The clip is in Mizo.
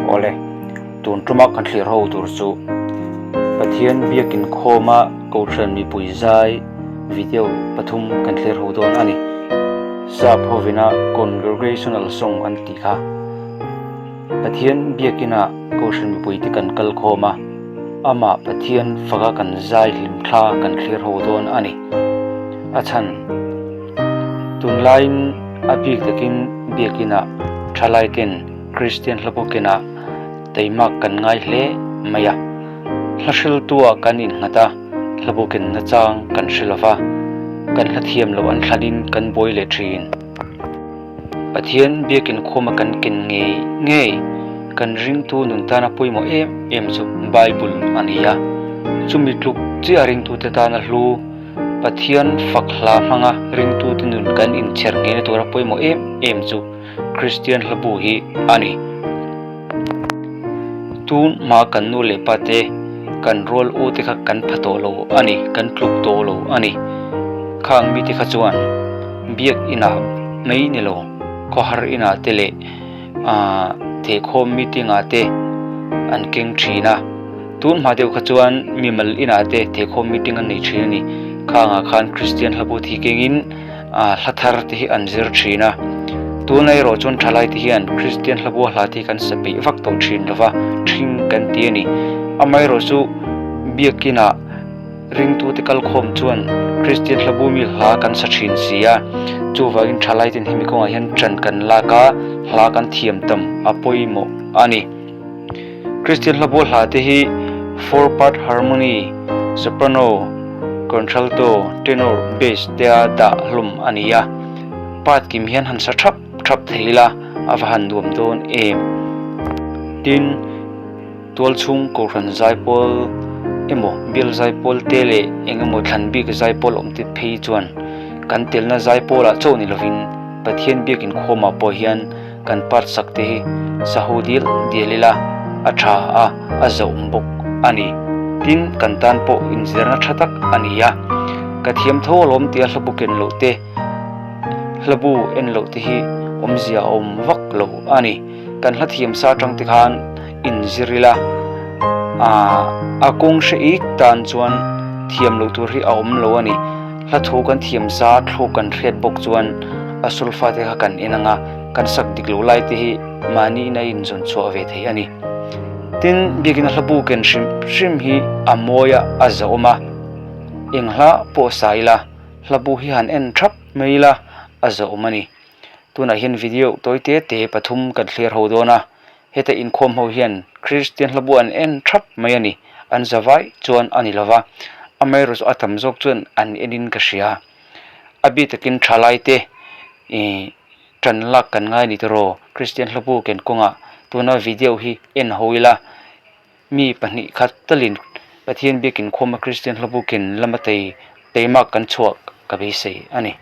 Awle, tun tuma kan thlir ho tur chu Pathian biakin khawma Kohhran mipui zai video pathum kan thlir ho dawn a ni. Sap hovina Congregational Song an tih kha. Pathian biakina Kohhran mipuite kan kal khawm a, amah Pathian faka kan zai hlim thla kan thlir ho dawn a ni. A chhan, Tunlaiin a bik takin biakinah thalaiten Kristian hlabukinah teimak kan ngai hle mai a. Hla hriltuah kan innghat a, hlabukin nachang kan hre lo va, kan hla thiam loh an thlanin kan buai leh thin. Pathian biakin khawma kan ken ngei ngei kan ringtu nun tana pawimawh em em chu Bible a ni a. Chumi tluk chiah ringtute tana hlu Pathian fak hla hmanga ringtute nun kan inchher ngeina tura pawimawh em em chu Kristian hlabu hi a ni. Tun hma kan nu leh pa te, kan rual u te kha kan pha tawh lo a ni, kan tluk tawh lo a ni. Khang mite kha chuan biak inah mai ni lo, khawhar inah te leh aah thehkhawm meeting ah te an keng thin a. Tun hma deuh kha chuan mimal inah te thehkhawm meeting an nei thin a ni. Khangah khan Kristian hlabu thi kengin ah hla thar te hi an zir thin a. Tuna erawh chuan thalai te hian Kristian hlabua hla te hi kan sa peih vak tawh thin lova thing kan ti a ni. Amaherawh chu biakinah ringtute kalkhawm chuan Kristian hlabu mi hla kan sa thin si a, chuvangin thalai ten hemi kawngah hian ṭan kan lak a, hla kan thiam tam a pawimawh a ni. Kristian hlabu hla te hi four part harmony, soprano, contralto, tenor, bass te a dah hlawm a ni a, part kim hian han sa thap thap thei ila a va han nuam dawn em. Tin, tualchhung kohhran zaipawl emaw bial zaipawl te leh eng emaw thlan bik zaipawl awm te phei chuan kan telna zaipawlah chauh ni lovin Pathian biakin khawmah pawh hian Kan part sak te hi sahu dil dial ila a tha a, a zauh bawk a ni. Tin, kan tan pawh inzirna tha tak a ni a. Ka thiam tho alawm tia hlabu ken loh te, hlabu en loh te hi awmzia a awm vak lo a ni. Kan hla thiam sa atang te khan inzir ila, a kawng hre ik tan chuan thiam loh tur hi a awm lo a ni. Hla thu kan thiam sa thluk kan hriat bawk chuan a sulfa te kha kan en ang a, kan sak dik lo lai te hi mahni in a inzawn chhuah ve thei a ni. Tin, biakina hla bu ken hrim hrim hi a mawi a, a zahawm a, eng hla pawh sa ila hla bu hi han en thap mai ila a zahawm a ni. Tunah hian video tawi te te pathum kan thlir ho dawn a, Heta inkhawm ho hian Kristian hlabu an en thap mai a ni. An za vai chuan a ni lova, amaherawhchu a tam zawk chuan an enin ka hria. A bik takin thalai te ih tan lak kan ngai ni tawh Kristian hlabu ken kawngah tuna video hi en ho ila mi pahnih khat talin Pathian biak inkhawma Kristian hlabu ken lama tei teimak kan chhuah ka beisei a ni.